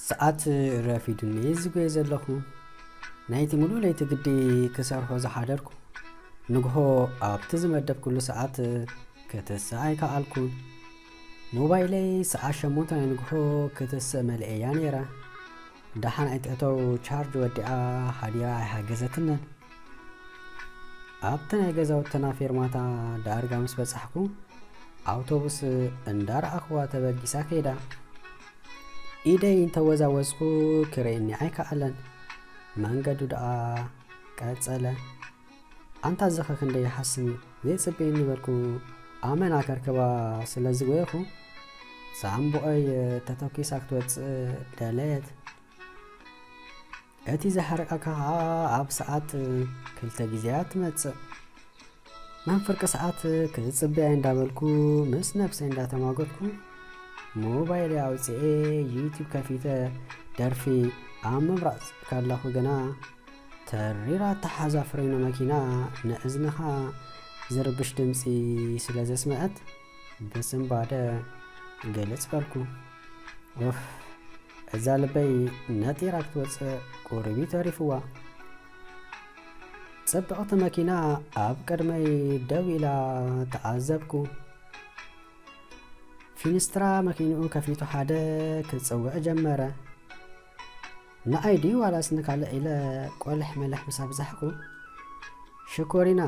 ሰዓት ረፊዱኒ ዝጎየ ዘለኹ፣ ናይቲ ሙሉእ ለይቲ ግዲ ክሰርሖ ዝሓደርኩ። ንግሆ ኣብቲ ዝመደብኩሉ ሰዓት ክትስእ ኣይከኣልኩን። ሞባይለይ ሰዓት ሸሞንተ ናይ ንግሆ ክትስእ መሊኤያ ነይረ። ደሓን ኣይትእተው ቻርጅ ወዲኣ ሃዲራ ኣይሓገዘትንን። ኣብቲ ናይ ገዛውትና ፌርማታ ዳርጋ ምስ በጻሕኩ፣ ኣውቶቡስ እንዳረኣኽዋ ተበጊሳ ከይዳ። ኢደይ እንተወዛወዝኩ ክርእየኒ ኣይከኣለን። መንገዱ ደኣ ቀጸለ። ኣንታ እዚ ኸ ክንደይ ይሓስም እዩ፣ ዘይጽበየኒ በልኩ። ኣመና ከርክባ ስለ ዝጎየኹ፣ ሳምቡቐይ ተተኲሳ ክትወጽእ ደለየት። እቲ ዘሕርቐካ ኸኣ ኣብ ሰዓት ክልተ ግዜያ ትመጽእ። መን ፍርቂ ሰዓት ክጽበያ እንዳበልኩ ምስ ነብሰይ እንዳተማጎትኩ፣ ሞባይለይ ኣውጺኤ ዩቱብ ከፊተ ደርፊ ኣብ ምምራጽ ከለኹ ግና፣ ተሪራ እተሓዛ ፍሬኖ መኪና ንእዝንኻ ዝርብሽ ድምጺ ስለ ዘስምዐት፣ ብስንባደ ግልጽ በልኩ። ኡፍ፣ እዛ ልበይ ነጢራ ክትወጽእ ቁሩብ እዩ ተሪፍዋ። ጽብቕቲ መኪና ኣብ ቅድመይ ደው ኢላ ተዓዘብኩ። ፊንስትራ መኪንኡ ከፊቱ ሓደ ክጽውዕ ጀመረ። ንኣይ ድዩ ዋላስ ንካልእ ኢለ ቆልሕ መልሕ ምስ ኣብዛሕኩ፣ ሽኮሪና፣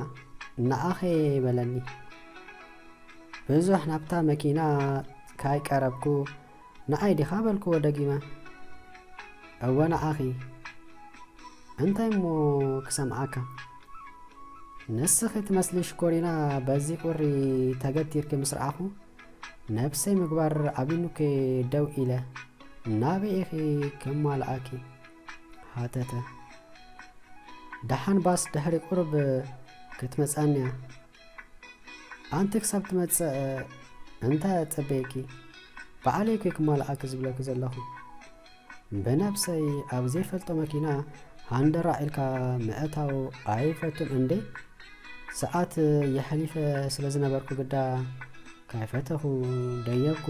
ንኣኸ በለኒ። ብዙሕ ናብታ መኪና ካይቀረብኩ፣ ንኣይ ዲኻ በልክዎ ደጊመ። እወ ንኣኺ። እንታይ እሞ ክሰምዓካ? ንስኺ ትመስሊ ሽኮሪና በዚ ቁሪ ተገቲርኪ ምስ ረኣኹ፣ ነብሰይ ምግባር ኣቢኑኪ ደው ኢለ፣ ናበይ ኢኺ ክማልኣኪ? ሃተተ። ደሓን ባስ ድሕሪ ቁሩብ ክትመጽኣኒ እያ። ኣንቲ ክሳብ ትመጽእ እንታይ ኣጸበየኪ? ባዕለይ እኮ ክማልኣኪ ዝብለኪ ዘለኹ። ብነብሰይ ኣብ ዘይፈልጦ መኪና ሃንደራዕ ኢልካ ምእታው ኣይፈቱን እንዴ? ሰዓት የሕሊፈ ስለ ዝነበርኩ ግዳ ካይፈተኹ ደየብኩ።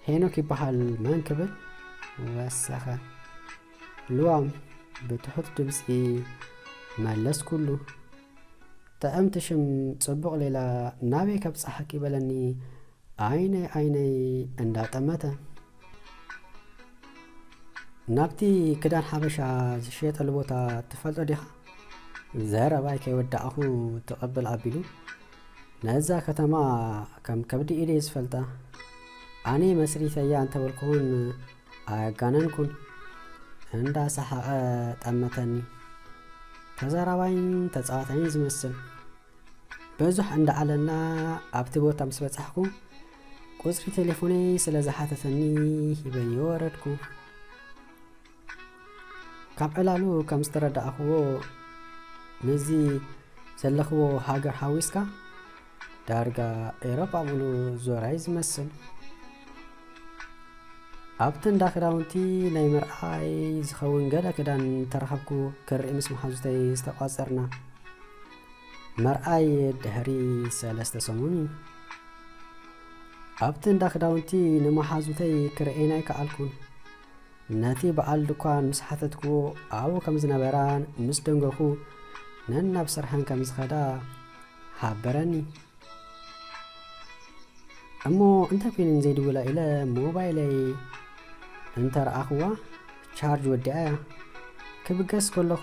ሄኖክ ይበሃል መን ክብል ወሰኸ። ልዋም ብትሑት ድምጺ መለስኩሉ። ጥዕምቲ ሽም ጽቡቕ ሌላ ናበይ ከብጽሓኪ በለኒ። ዓይነይ ዓይነይ እንዳጠመተ። ናብቲ ክዳን ሓበሻ ዝሽየጠሉ ቦታ ትፈልጦ ዲኻ? ዘረባይ ከይወዳእኹ ትቕብል ኣቢሉ፣ ነዛ ከተማ ከም ከብዲ ኢደ ዝፈልጣ፣ ኣነ መስሪተያ እንተበልኩውን ኣየጋነንኩን። እንዳሰሓቐ ጠመተኒ። ተዛራባይን ተጻዋታይን ዝመስል። ብዙሕ እንዳዓለልና ኣብቲ ቦታ ምስ በጻሕኩ፣ ቁጽሪ ቴሌፎነይ ስለ ዝሓተተኒ ሂበዮ ወረድኩ። ካብ ዕላሉ ከም ዝተረዳእኽዎ፣ ነዚ ዘለኽዎ ሃገር ሓዊስካ ዳርጋ ኤውሮጳ ሙሉእ ዞራይ ዝመስል። ኣብቲ እንዳ ክዳውንቲ ናይ መርዓይ ዝኸውን ገለ ክዳን እንተረኸብኩ ክርኢ ምስ መሓዙተይ ዝተቋጸርና። መርዓይ ድሕሪ ሰለስተ ሰሙን እዩ። ኣብቲ እንዳ ክዳውንቲ ንመሓዙተይ ክርእየን ኣይከኣልኩን። ነቲ በዓል ድኳን ምስ ሓተትክዎ ኣብኡ ከም ዝነበራን ምስ ደንገኹ ነናብ ስርሐን ከም ዝኸዳ ሓበረኒ። እሞ እንታይ ኮይነን ዘይድውላ ኢለ ሞባይለይ እንተ ረኣኽዋ ቻርጅ ወዲኣ እያ። ክብገስ ከለኹ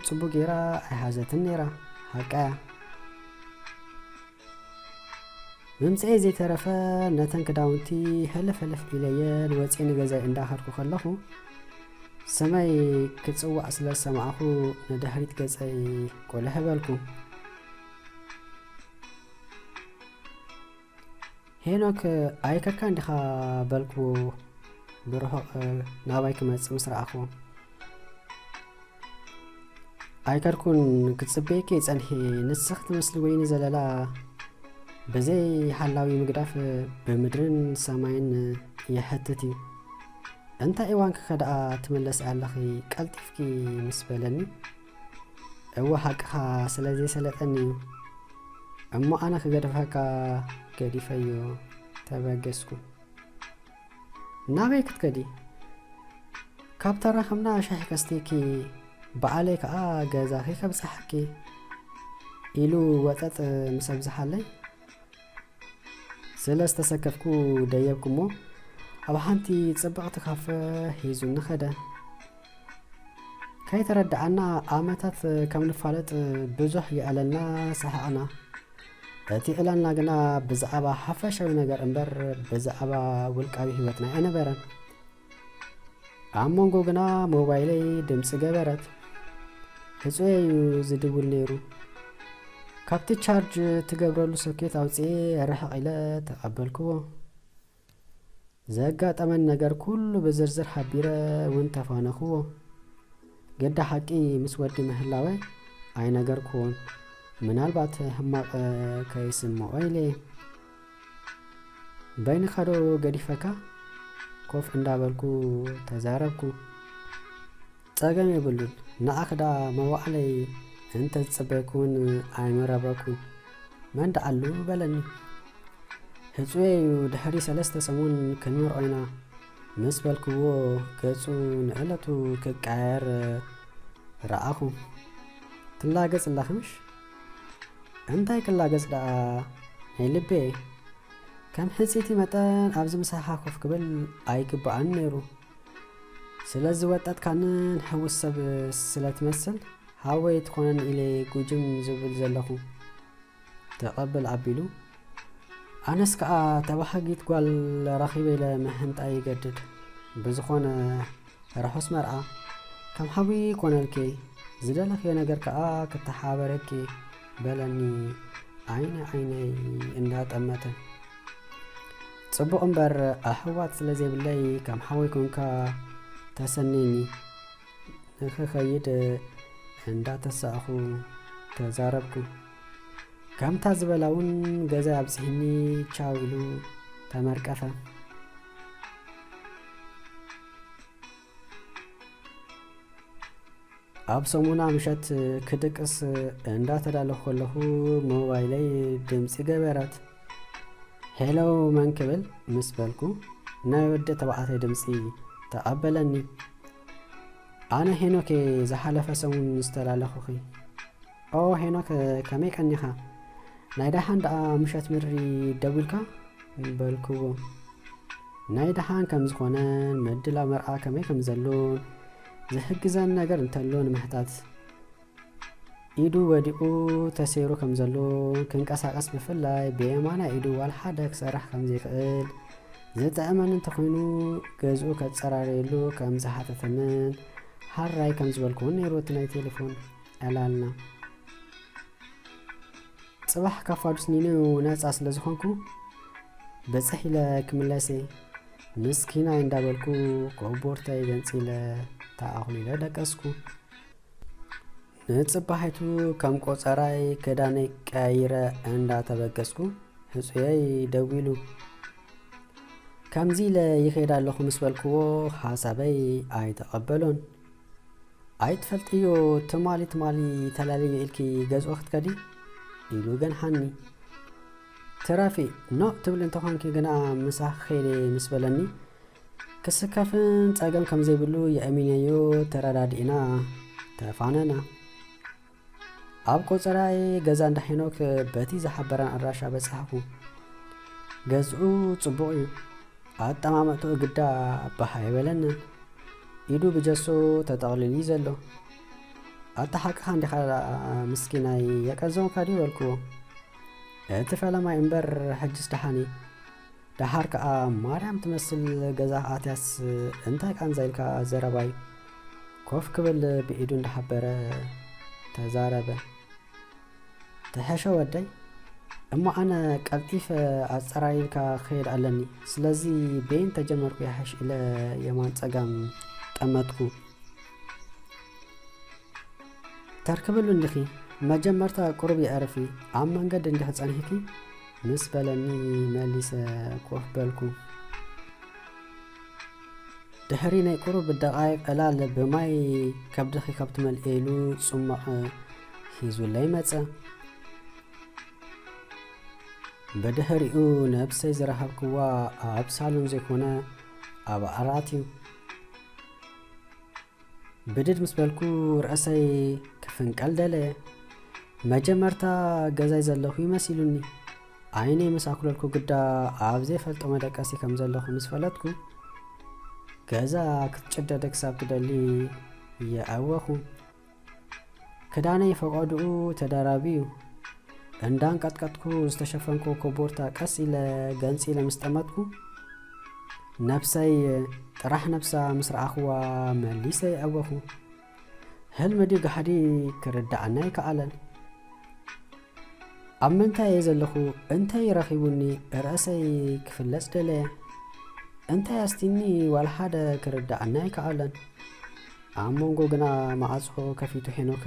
ጽቡቕ ጌራ ኣይሓዘትን ነይራ። ሓቃ እያ። ምምጽኤ ዘይተረፈ ነተን ክዳውንቲ ሕልፍ ሕልፍ ኢለየን ወጺኤ ንገዛይ እንዳኸድኩ ከለኹ ስመይ ክጽዋዕ ስለ ዝሰማዕኹ ንድሕሪት ገጸይ ቁልሕ በልኩ። ሄኖክ ኣይከድካን ዲኻ በልኩ ብርሑቕ ናባይ ክመጽእ ምስ ረኣኹ። ኣይከድኩን፣ ክጽበየኪ እየ ጸኒሐ። ንስኺ ትመስሊ ወይኒ ዘለላ ብዘይ ሓላዊ ምግዳፍ ብምድርን ሰማይን ይሕትት እዩ። እንታይ እዋንኪ ከ ደኣ ትምለሲ ኣለኺ ቀልጢፍኪ ምስ በለኒ፣ እወ ሓቅኻ ስለ ዘይሰለጠኒ እዩ። እሞ ኣነ ክገድፈካ ገዲፈዮ ተበገስኩ። ናበይ ክትከዲ? ካብ ተራኸብና ሻሂ ከስትየኪ፣ በዓለይ ከኣ ገዛኺ ከብጽሓኪ፣ ኢሉ ወጠጥ ምስ ኣብዝሓለይ፣ ስለ ዝተሰከፍኩ ደየብኩ እሞ፣ ኣብ ሓንቲ ጽብቕቲ ካፈ ሒዙኒ ኸደ። ከይተረድኣና ዓመታት ከም ንፋለጥ ብዙሕ የዕለልና ሰሓቕና። እቲ ዕላልና ግና ብዛዕባ ሓፈሻዊ ነገር እምበር ብዛዕባ ውልቃዊ ህይወትና ኣይነበረን። ኣብ መንጎ ግና ሞባይለይ ድምጺ ገበረት። ህጹየይ እዩ ዝድውል ነይሩ። ካብቲ ቻርጅ ትገብረሉ ሶኬት ኣውጽኤ ርሕቕ ኢለ ተቐበልክዎ። ዘጋጠመን ነገር ኩሉ ብዝርዝር ሓቢረ እውን ተፋነኽዎ። ግዳ ሓቂ ምስ ወዲ ምህላወ ኣይነገርክዎን። ምናልባት ሕማቕ ከይስምዖ ኢለ። በይንኻ ዶ ገዲፈካ? ኮፍ እንዳበልኩ ተዛረብኩ። ጸገም የብሉን። ንዓኺ ደኣ መዋዕለይ እንተ ዝጸበየኩ እውን ኣይመረብረኩን። መን ደኣሉ በለኒ። ህጹየይ እዩ፣ ድሕሪ ሰለስተ ሰሙን ክንምርዖ ኢና ምስ በልክዎ፣ ገጹ ንዕለቱ ክቀያየር ረኣኹ። ትላገጽ ኣለኺ ምሽ? እንታይ ክላገጽ ደኣ ናይ ልበየ? ከም ሕጽይቲ መጠን ኣብዚ ምሳኻ ኮፍ ክብል ኣይግብኣን ነይሩ። ስለ ዝወጠጥካንን ሕዉስ ሰብ ስለ ትመስል፣ ሓወይ ትኾነኒ ኢለ ጉጅም ዝብል ዘለኹ። ተቐብል ኣቢሉ። ኣነስ ከኣ ተባሃጊት ጓል ረኺበ ኢለ ምሕንጣይ ይገድድ። ብዝኾነ ርሑስ መርዓ። ከም ሓዊ ኮነልኪ፣ ዝደለኽዮ ነገር ከኣ ክተሓባበረኪ በለኒ ዓይኒ ዓይነይ እንዳጠመተ። ጽቡቕ እምበር ኣሕዋት ስለ ዘይብለይ ከም ሓወይ ኮንካ ተሰንየኒ። ንኽኸይድ እንዳተሳእኹ ተዛረብኩ። ከምታ ዝበላ እውን ገዛይ ኣብጽሕኒ ቻው ኢሉ ተመርቀፈ። ኣብ ሰሙና ምሸት ክድቅስ እንዳተዳለኹ ከለኹ ሞባይለይ ድምጺ ገበረት። ሄሎ መን ክብል ምስ በልኩ ናይ ወዲ ተባዕታይ ድምጺ ተቐበለኒ። ኣነ ሄኖክ እየ ዝሓለፈ ሰሙን ዝተላለኹኺ። ኦ ሄኖክ ከመይ ቀኒኻ? ናይ ደሓን ደኣ ምሸት ምድሪ ደዊልካ? በልክዎ። ናይ ደሓን ከም ዝኾነን ምድላው መርዓ ከመይ ከም ዘሎን ዝሕግዘን ነገር እንተሎ ንምሕታት። ኢዱ ወዲቑ ተሰይሩ ከም ዘሎ፣ ክንቀሳቐስ ብፍላይ ብየማናይ ኢዱ ዋላ ሓደ ክሰርሕ ከም ዘይክእል፣ ዝጥዕመኒ እንተኾይኑ ገዝኡ ከጸራርየሉ ከም ዝሓተተንን ሃራይ ከም ዝበልኩ እውን ነይሩ እቲ ናይ ቴሌፎን ዕላልና። ጽባሕ ካብ ፋዱስ ኒኒው ነጻ ስለ ዝኾንኩ ብጽሕ ኢለ ክምለስ እየ። ምስኪናይ እንዳበልኩ ኮቦርታይ ገንጺለ ተኣኹሊለ ደቀስኩ። ንጽባሒቱ ከም ቆጸራይ ክዳነይ ቀያይረ እንዳተበገስኩ ህጹየይ ደዊሉ። ከምዚ ኢለ ይኸይድ ኣለኹ ምስ በልክዎ ሓሳበይ ኣይተቐበሎን። ኣይትፈልጥዮ ትማሊ ትማሊ ተላልዮ ኢልኪ ገዝኡ ክትከዲ? ኢሉ ገንሓኒ። ትረፊ ኖእ ትብሊ እንተኾንኪ ግና ምሳኺ ከይደ ምስ በለኒ ክስከፍን ጸገም ከም ዘይብሉ የእሚነዮ ተረዳዲእና ተፋነና። ኣብ ቆጸራይ ገዛ እንዳ ሄኖክ በቲ ዝሓበረን ኣድራሻ በጻሕኩ። ገዝኡ ጽቡቕ እዩ። ኣጠማምጥኡ ግዳ ባህ ኣይበለንን። ኢዱ ብጀሶ ተጠቕሊሉ እዩ ዘሎ። ኣታ ሓቅኻ እንዲኻ ምስኪናይ የቀዘውካ ድዩ በልክዎ። እቲ ፈለማይ እምበር ሕጅስ ደሓን እዩ። ደሓር ከኣ ማርያም ትመስል ገዛ ኣትያስ እንታይ ቃንዛ ኢልካ ዘረባይ ኮፍ ክብል ብኢዱ እንዳሓበረ ተዛረበ። ትሕሾ ወደይ፣ እሞ ኣነ ቀልጢፈ ኣጸራሪብካ ክኸይድ ኣለኒ። ስለዚ በይን ተጀመርኩ ይሓይሽ ኢለ የማን ጸጋም ጠመትኩ። ተርክብሉ እንዲኺ፣ መጀመርታ ቁሩብ የዕርፊ፣ ኣብ መንገዲ እንዲኺ ጸኒሕኪ ምስ በለኒ መሊሰ ኮፍ በልኩ። ድሕሪ ናይ ቁሩብ ደቓይቕ ዕላል ብማይ ከብድኺ ካብ ትመልኤ ኢሉ ጽሟቕ ሒዙለይ መጸ። ብድሕሪኡ ነብሰይ ዝረኸብክዋ ኣብ ሳሎን ዘይኮነ ኣብ ኣራት እዩ። ብድድ ምስ በልኩ ርእሰይ ክፍንቀል ደለየ። መጀመርታ ገዛይ ዘለኹ ይመሲሉኒ። ዓይነይ ምስ ኣኩለልኩ ግዳ ኣብ ዘይፈልጦ መደቀሲ ከም ዘለኹ ምስ ፈለጥኩ፣ ገዛ ክትጭደደ ክሳብ ትደሊ ይኣወኹ። ክዳነይ ፈቐድኡ ተደራቢ እዩ። እንዳንቀጥቀጥኩ ዝተሸፈንኩ ኮቦርታ ቀስ ኢለ ገንጺለ ምስ ጠመጥኩ፣ ነብሰይ ጥራሕ ነብሳ ምስ ረኣኽዋ መሊሰ ይኣወኹ። ህልሚ ድዩ ጋህዲ ክርድኣና ኣይከኣለን። ኣብ ምንታይ እየ ዘለኹ? እንታይ ረኺቡኒ? ርእሰይ ክፍለጽ ደለየ። እንታይ ኣስቲኒ? ዋላ ሓደ ክርድኣና ኣይከኣለን። ኣብ መንጎ ግና ማዕጾ ከፊቱ ሄኖክ፣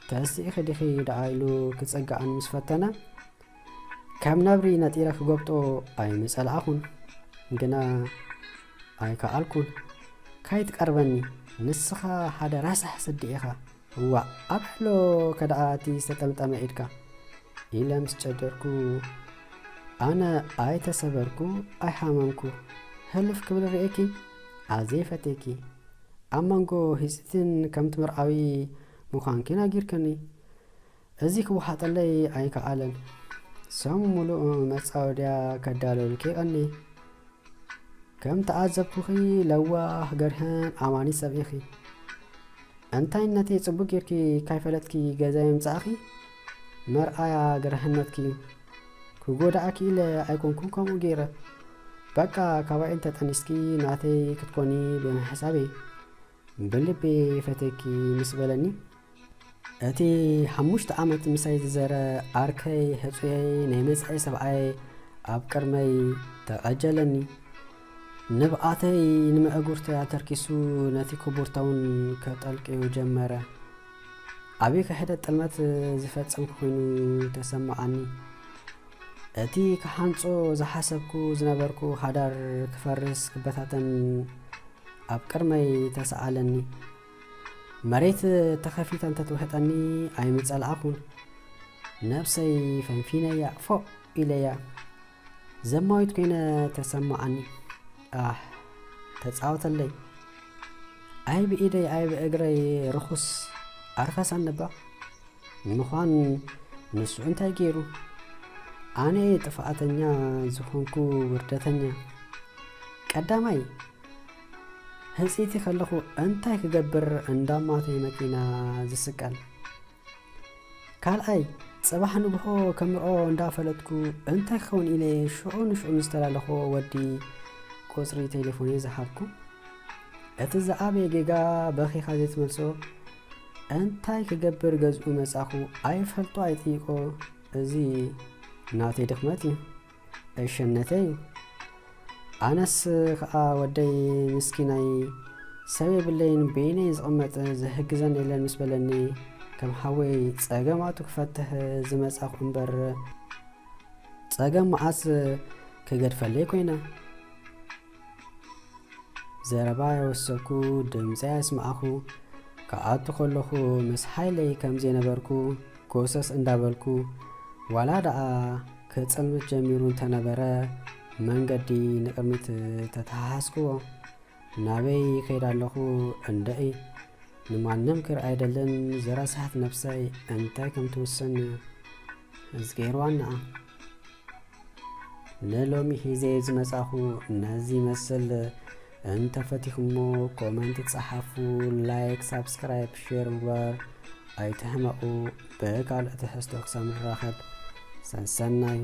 "ተሲእኺ ዲኺ?" ደኣ ኢሉ ክጸግኣን ምስ ፈተነ፣ ከም ነብሪ ነጢረ ክጎብጦ ኣይምጸልኣኹን። ግና ኣይከኣልኩን። "ካይትቀርበኒ፣ ንስኻ ሓደ ረሳሕ ስዲ ኢኻ። ዋእ፣ ኣብ ሕሎ ከደኣ እቲ ዝተጠምጠመ ኢድካ?" ኢለ ምስ ጨደርኩ፣ ኣነ ኣይተሰበርኩ፣ ኣይሓመምኩ። ህልፍ ክብል ርእየኪ፣ ኣዝየ ፈትየኪ። ኣብ መንጎ ህጽትን ከምቲ መርዓዊ ምዃንኪ ነጊርክኒ። እዚ ክወሓጠለይ ኣይከኣለን። ሰሙን ምሉእ መጻወድያ ከዳልወልኪ ቀንየ። ከም ተዓዘብኩኺ ለዋህ ገርህን ኣማኒ ሰብ ኢኺ። እንታይ ነቲ ጽቡቅ ጌርኪ ካይፈለጥኪ ገዛይ ምምጻእኺ መርኣያ ገርህነትኪ እዩ። ክጎዳእኪ ኢለ ኣይኮንኩን ከምኡ ጌረ። በቃ ካባይ እንተጠኒስኪ ናተይ ክትኮኒ ብምሕሳበይ ብልቢ ፈትየኪ ምስ በለኒ፣ እቲ ሓሙሽተ ዓመት ምሳይ ዝዘረ ዓርከይ ህጹየይ ናይ መጻኢ ሰብኣይ ኣብ ቅድመይ ተቐጀለኒ። ንብዓተይ ንመእጉርተይ ኣተርኪሱ ነቲ ኮቦርታውን ከጠልቅዮ ጀመረ። ዓቢ ክሕደት ጥልመት ዝፈጸምኩ ኮይኑ ተሰማዓኒ። እቲ ክሓንጾ ዝሓሰብኩ ዝነበርኩ ሓዳር ክፈርስ ክበታተን ኣብ ቅድመይ ተሰኣለኒ። መሬት ተኸፊታ እንተትውሕጠኒ ኣይምጸልኣኹን። ነብሰይ ፈንፊነያ ፎእ ኢለያ። ዘማዊት ኮይነ ተሰማዓኒ። ኣሕ፣ ተጻወተለይ። ኣይ ብኢደይ ኣይ ብእግረይ ርኹስ ኣርኸሰኒ እባ። ንምዃን ንሱ እንታይ ገይሩ? ኣነ እየ ጥፍኣተኛ ዝኾንኩ ውርደተኛ። ቀዳማይ፣ ህጽይቲ ከለኹ እንታይ ክገብር እንዳማተይ መኪና ዝስቀል? ካልኣይ፣ ጽባሕ ንግሆ ከምርኦ እንዳፈለጥኩ እንታይ ክኸውን ኢለ ሽዑ ንሽዑ ምስ ተላለኹ ወዲ ቁጽሪ ቴሌፎነይ ዝሃብኩ። እቲ ዝዓበየ ጌጋ በኺኻ ዘይትመልሶ እንታይ ክገብር ገዝኡ መጻኹ ኣይፈልጦ ኣይጥይቆ። እዚ ናተይ ድኽመት እዩ። እሸነተይ እዩ። ኣነስ ከኣ ወደይ ምስኪናይ ሰብ የብለይን፣ በይነይ ዝቕመጥ ዝሕግዘን የለን ምስ በለኒ፣ ከም ሓወይ ጸገማቱ ክፈትሕ ዝመጻኹ እምበር፣ ጸገም መዓስ ክገድፈለይ ኮይነ። ዘረባ የወሰኩ፣ ድምጺ ኣስማዕኹ። ክኣቱ ከለኹ ምስ ሓይለይ ከም ዘይነበርኩ ጎሰስ እንዳበልኩ፣ ዋላ ደኣ ክጽልምት ጀሚሩ እንተነበረ፣ መንገዲ ንቕድሚት ተተሓሓዝክዎ። ናበይ ይኸይድ ኣለኹ እንድዒ? ንማንም ክርኢ ኣይደልን። ዝረሳሕት ነብሰይ እንታይ ከም ትውስን እዝጌር ዋናኣ። ንሎሚ ሒዘ ዝመጻኹ ነዚ ይመስል። እንተፈቲኹሞ ኮመንት ጸሓፉ፣ ላይክ፣ ሳብስክራይብ፣ ሼር ምግባር ኣይትሕመቑ። ብካልእ ትሕዝቶ ክሳብ ንራኸብ ሰንሰናዩ።